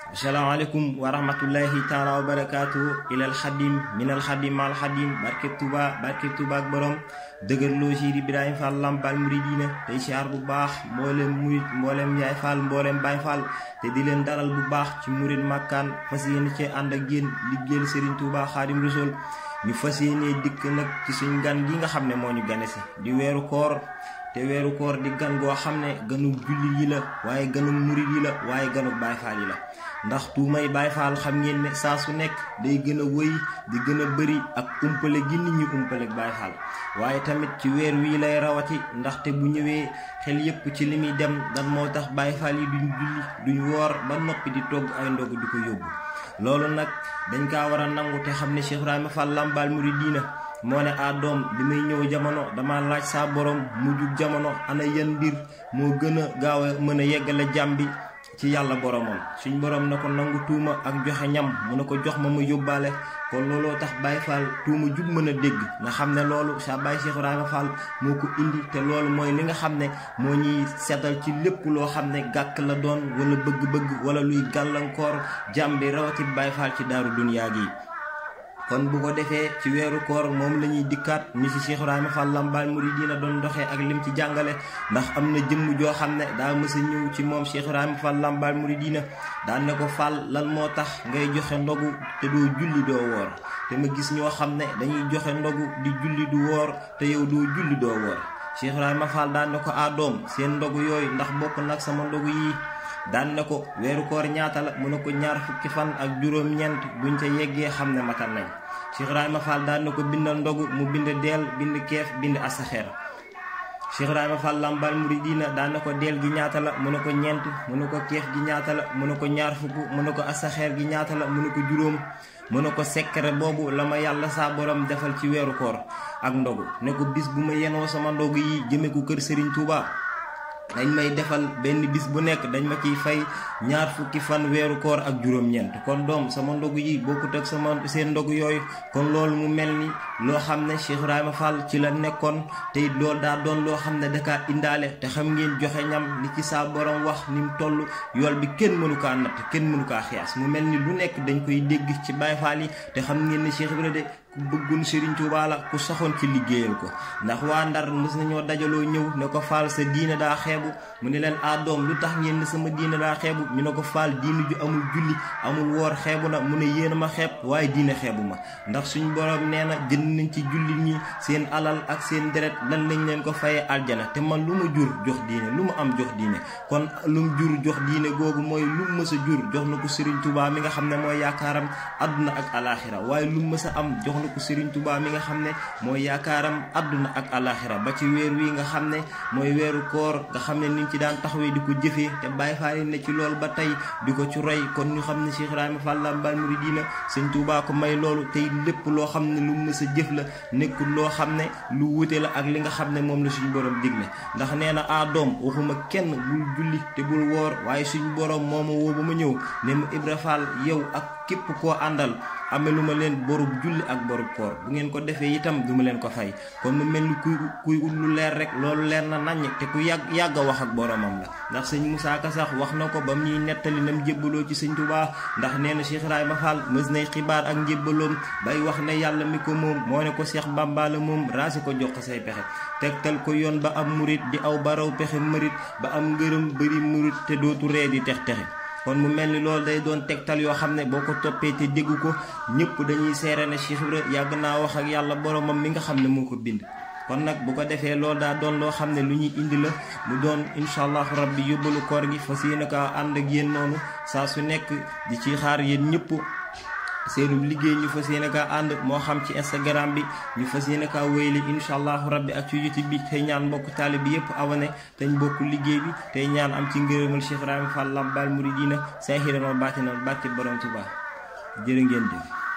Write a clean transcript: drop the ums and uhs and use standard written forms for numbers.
Assalamualaikum warahmatullahi taala wabarakatuh. Ilal khadim minal khadim mal khadim barke Touba ak borom deugerlo ci Ibrahim Fall Lampal Mouridina tay siar bu baax mbolem murid mbolem yaay Fall mbolem Baye Fall te di len dalal bu baax ci Mourid Makkan fasiyene ci and ak yeen liggéeyal Serigne Touba Khadim Rasoul ñu fasiyene dik nak ci suñu gan gi nga xamne moñu ganesi di wéru koor te wéru koor di gan go xamne ganu julli yi la waye ganu murid yi la waye ganu Baye Fall yi la ndax tuumay Baye Fall xam ngeen ne saa su nekk day gën a wëy di gën a bëri ak umpale gi nit ñi umpale ak Baye Fall waaye tamit ci weer wii lay rawati ndaxte bu ñëwee xel yépp ci li muy dem dan moo tax Baye Fall yi duñ julli duñ woor ba noppi di togg ay ndog di ko yóbbu loolu nag dañ kaa war a nangu te xam ne Cheikh Ibrahima Fall Lampal Mouridina moo ne doom bi may ñëw jamono dama laaj saa borom mu jug jamono ana yan mbir moo gën a gaaw a mën a yeggale jàmbi ci yalla boromam suñ borom nako nangu tuuma ak joxe ñam mu nako jox ma yobale kon lolo tax Baye Fall tuuma jub meuna deg nga xamne lolu sa Baye Cheikh Ibrahima Fall moko indi te lolu moy li nga xamne mo ñi sétal ci lepp lo xamne gak la doon wala bëgg-bëgg wala luy galankor jambi rawati Baye Fall ci daaru dunya gi kon bu ko defé ci wéru koor mom lañuy dikkat ni ci Cheikh Ibrahima Fall Lampal Mouridina doon doxé ak lim ci jàngale ndax amna jëm jo xamné da mësa ñëw ci mom Cheikh Ibrahima Fall Lampal Mouridina da ne ko Fall lan moo tax ngay joxe ndogu te do julli do wor te ma gis ño xamné dañuy joxe ndogu di julli du wor te yow do julli do wor Cheikh Ibrahima Fall da ne ko doom seen ndogu yoy ndax bokk nak sama ndogu yi dan nako wéru koor ñaata la mu nako ñaar fukki fan ak juroom ñent buñ ca yeggé xamné matal nañ Cheikh Ibrahima Fall dan nako bindal ndogu mu bind del bind keef bind asaxer Cheikh Ibrahima Fall Lampal Mouridina dan nako del gi ñaata la mu nako ñent mu nako keef gi ñaata la mu nako ñaar fukku mu nako asaxer gi ñaata la mu nako juroom mu nako secret bobu lama yalla sa borom defal ci wéru koor ak ndogu neko bis bu ma yeno sama ndogu yi jëme ko kër Serigne Touba dañ may defal benn bis bu nekk dañ ma ciy fay ñaar fukki fan wéru koor ak juroom ñent kon doom sama ndogu yi bokut ak sama seen ndogu yoy kon loolu mu melni lo xamne Cheikh Ibrahima Fall ci la nekkon te lool da doon lo xamne da ka indalé te xam ngeen joxe ñam li ci sa borom wax nim tollu yool bi kenn mënu ka nat kenn mënu ka xias mu melni lu nekk dañ koy dégg ci Baye Fall yi te xam ngeen ni Cheikh Ibrahima de ku bëggun Serigne Touba la ku saxon ci liggéeyal ko ndax wa Ndar mës nañu dajalo ñew ne ko Fall sa diina da xébu mu ne len doom lu tax ngeen sama diina da xébu ñu ne ko Fall diina ju amul julli amul wor xébu na mu ne yéena ma xép waye diina xébu ma ndax suñu borom neena jënd nañ ci julli ñi seen alal ak seen deret lan lañ leen ko fayé aljana te man luma jur jox diine luma am jox diine kon lum jur jox diine gogu moy lum mësa jur jox nako Serigne Touba mi nga xamne moy yaakaram aduna ak alakhirah waye lum mësa am jox nako Serigne Touba mi nga xamne moy yaakaram aduna ak alakhirah ba ci wër wi nga xamne moy wëru koor nga xamne niñ ci daan taxawé diko jëfé te Baye Fall ne ci lool ba tay diko ci roy kon ñu xamne Cheikh Ibrahima Fall Lampal Mouridina Serigne Touba ko may loolu tay lepp lo xamne lu mësa jëf la nekkul lo xamne lu wuté la ak li nga xamne mom la suñu borom diglé ndax néna doom waxuma kenn bul julli te bul wor waye suñu borom moma wo bama ñëw né ma Ibra Fall yow ak képp ko andal ameluma len borub julli ak borub koor bu ngeen ko defé itam duma len ko fay kon mu melni kuy lu leer rek lolu leer na nañ te ku yag wax ak boromam la ndax seigne Moussa Ka sax wax nako bam ñi netali nam jébbalo ci seigne Touba ndax neena Cheikh Ibrahima Fall mës nay xibaar ak njébbalom bay wax ne yalla mi ko mom mo ne ko Cheikh Bamba la mom raasi ko jox say pexé tektal ko yoon ba am murid di aw baraw pexé murid ba am ngeureum bari murid te dootu ree di tex kon mu melni lool day doon tektal yo xamne boko topé te déggu ko ñepp dañuy séré ne Cheikh Ibrahima yag na wax ak yalla boromam mi nga xamne moko bind kon nak bu ko défé lool da doon lo xamne lu ñuy indi la mu doon inshallah rabbi yobulu koor gi fasiyena ka and ak yeen nonu sa su nekk di ci xaar yeen ñepp seenu liggéey ñu fasiyena ka and mo xam ci Instagram bi ñu fasiyena ka wéyli inshallah rabbi ak ci YouTube bi tay ñaan mbokk talib yépp abonné tañ bokku liggéey bi tay ñaan am ci ngërëmal Cheikh Ibrahima Fall Lampal Mouridina sahiran wa batinan barke borom Touba jërë ngeen jëf